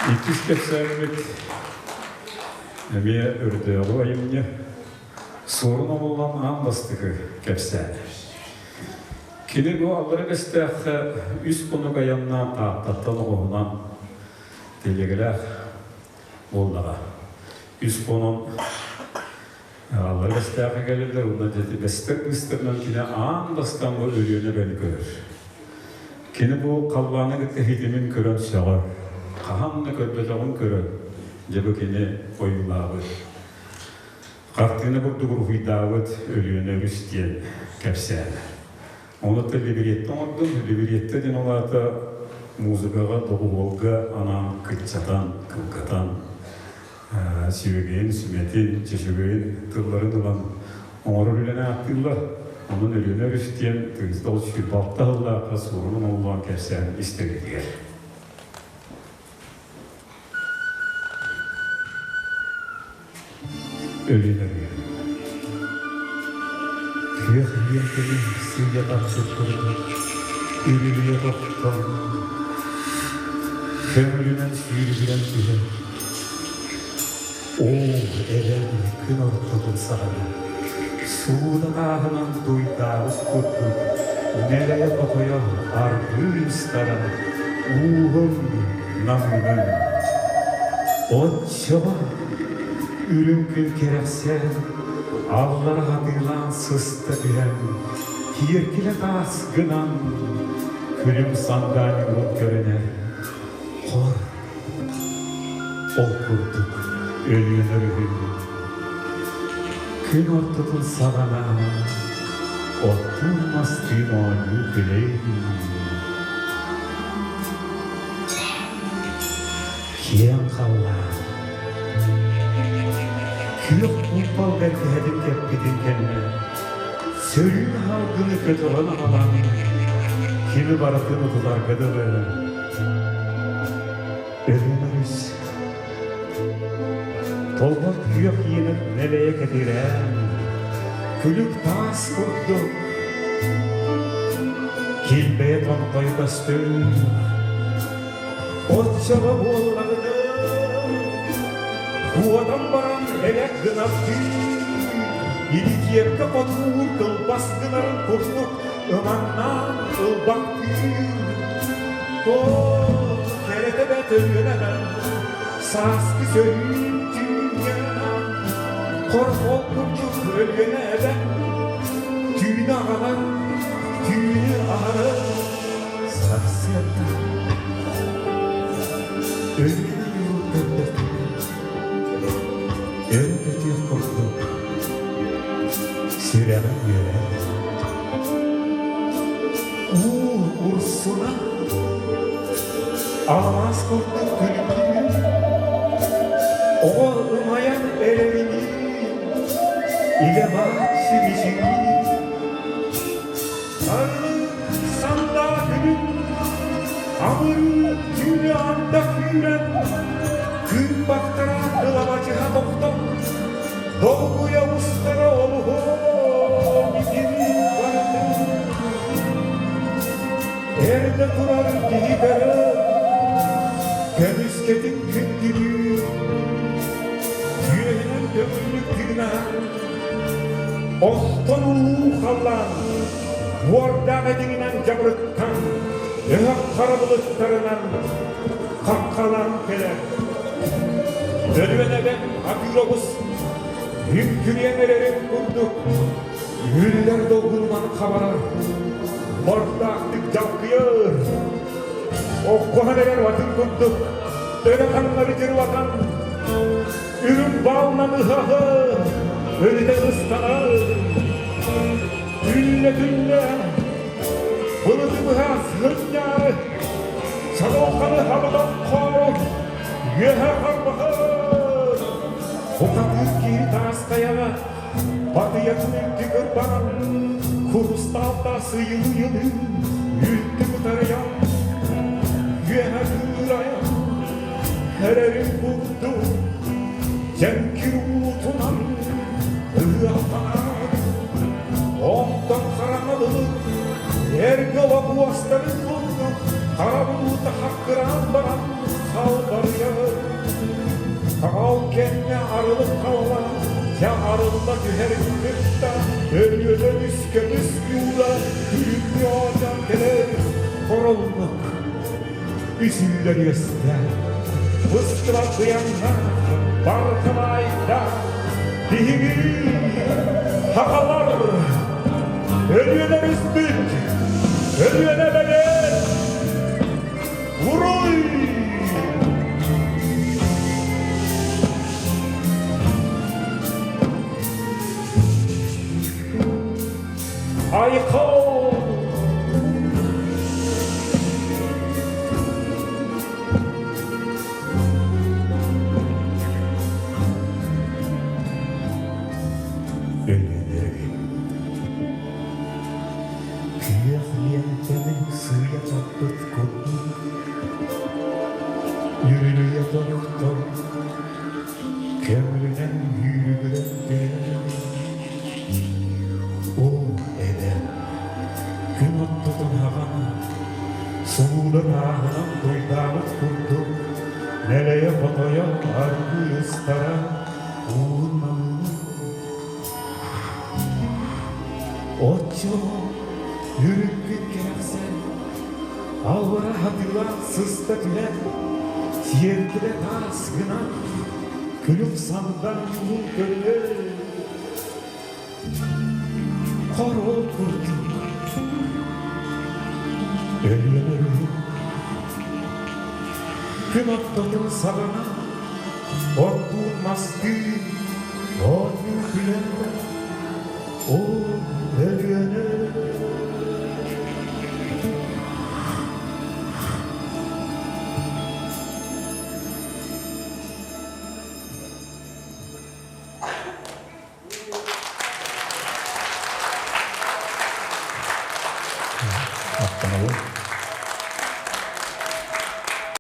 Иккис кэпсээммит эмиэ өрдөөҕү айымньы Суорун Омоллоон аан бастакы кэпсээнэ. Кини бу Аллара Бэстээххэ үс хонук айаннаан Тааттаттан оҕуһунан тэлиэгэлээх буоллаҕа. Үс хонон Аллара Бэстээххэ кэлэллэр уонна дьэ бэстэр быыстарынан кини аан бастаан бу Өлүөнэ эбэни көрөр. Кини бу халлааны кытта ситимин көрөн сөҕөр. Хаһан да көрбөтөҕүн көрөн, дьэ бу кини ойуулаабыт. Хартыына курдук уруһуйдаабыт Өлүөнэ өрүс диэн кэпсээнэ. Онуттан либретто оҥордум. Либретто диэн ол аата музыкаҕа, доҕуһуолга анаан кыччатан, кылгатан, сүөгэйин, сүмэтин, чөчөгөйүн тылларын ылан оҥорор үлэни ааттыыллар. Онон Өлүөнэ өрүс диэн 1926 сыллаахха суорун оҥоһуллан кэпсээн истэргитигэр. Өлүөнэ Күөх лиэнтэни сыыйа тахсыт курдук үрүлүйэ тохтон, көҥүлүнэн сүүрүгүрэн түһэн, Оо, эбэм күн ортотун саҕана, сууна тааһынан дуйдаабыт курдук, нэлэйэ-хотойо аргыый ыстаран, ууһун намыынын. Оччоҕо үрүҥ күн кэрэхсээн, аллара хатыылаан сыста түһэн, киэркилэ таас гынан, күлүм сандаан ньуурун көрүнэр, хор Ол курдук Өлүөнэ өрүһүн күн ортотун саҕана оттуун-мастыын оонньуу күлэйин киэҥ халлаан күөх кууппал бэргэһэтин кэппитин кэннэ сөрүүн салгыны көтөҕөн аҕалан кими барытын утутарга дылы Өлүөн өрүс Толбот күөх иэнэ нэлэйэ кэтирээн, күлүк таас курдук килбэйэ томтойо көстөр. Оччоҕо буоллаҕына куотан баран элэк гынардыы, иликиэккэ хотуур кылбас гынарын курдук ымаҥнаан ылбахтыыр. Оо, кэрэтэ бэрт Өлүөнэҕэ сааскы сөрүүн түүҥҥэ хорҕол курдук Өлүөнэ эбэ түүнү аҕалар, түүнү аһарар сарсыарда Өлүөнэ ньуурун көрдөхпүнэ өрө көтүөх курдук сүрэҕим үөрэр. Уу урсуна алмаас курдук күлүктүүр, оҕо ымайан эрэринии илэ бааччы мичиҥниир. Сарылык сандаа күнүн амырыын түүнү анда күүрэн, кыырпахтара кылабачыһа тохтон, долгуйа устара олуһун итини барытын Эрдэ турар киһи көрөр, көмүскэтин күндүлүүр, түөһүнэн көҥүллүк тыынар, Оттон улуу халлаан уордаах этиҥинэн дьабырыттан, өһөх хара былыттарынан хаххалаан кэлэр. Өлүөнэбэт атыыр оҕус үҥкүрүйэн эрэрин курдук Үллэр долгунунан хабарар, мордаахтык дьалкыйар, оккуһан эрэр атын курдук өрө таҥнары дьырылатан, үрүҥ баалынан ыһаҕы өрүтэ ыстанар. Түллэ-түллэ былыты быһа сынньаары, чаҕылханы хабытан хоору үөһэ харбаһар. Бухатыыр киһи таас хайаҕа Батыйатын үлтү кырбаан, курустаал таас ыйылыы-ыйылыы, үлтү кытарыйан, үөһэ кыырайан, эрэрин курдук, дьэҥкир уутунан ыһыахтанан, онтон хараҥа былыт эргэ олох уостарын курдук. Хара булуута хаккыраан баран халбарыйабын. Хаҕал кэннэ арылык халлаан дьэ арылла түһэр кытта өлүөнэ үс көмүс куула күлүккү оонньоон кэлэр хороллук үсүүлэр үөстээх быстыбат быйаҥҥа барыталаайда биһиги сахалар Өлүөнэ үспүт Өлүөнэ бэлиэт Уруй! Айхал! Өлүөнэргин Күөх лиэнтэни сыыйа таппыт курдук Үрүлүйэ тохтор Көҥүлүнэн үүрүгүрэн Оо, эбэм, күн оттотун хаҕана, Сулуула тааһынан дуйдаабыт курдук, Нэлэйэ-хотойо аргыый ыстара уун намыын. Оччо үрүҥкүн кэрэхсээн, аллара хатыылаах сыста түһэн, сиэркилэ таас гынан, күлүм сандан ньуурун көрүнэр. Хоруол курдук Өлүөнэ күн ортотун саҕана оттуун мастыын оонньуу күлэн ол Өлүөнэ Махтанабын.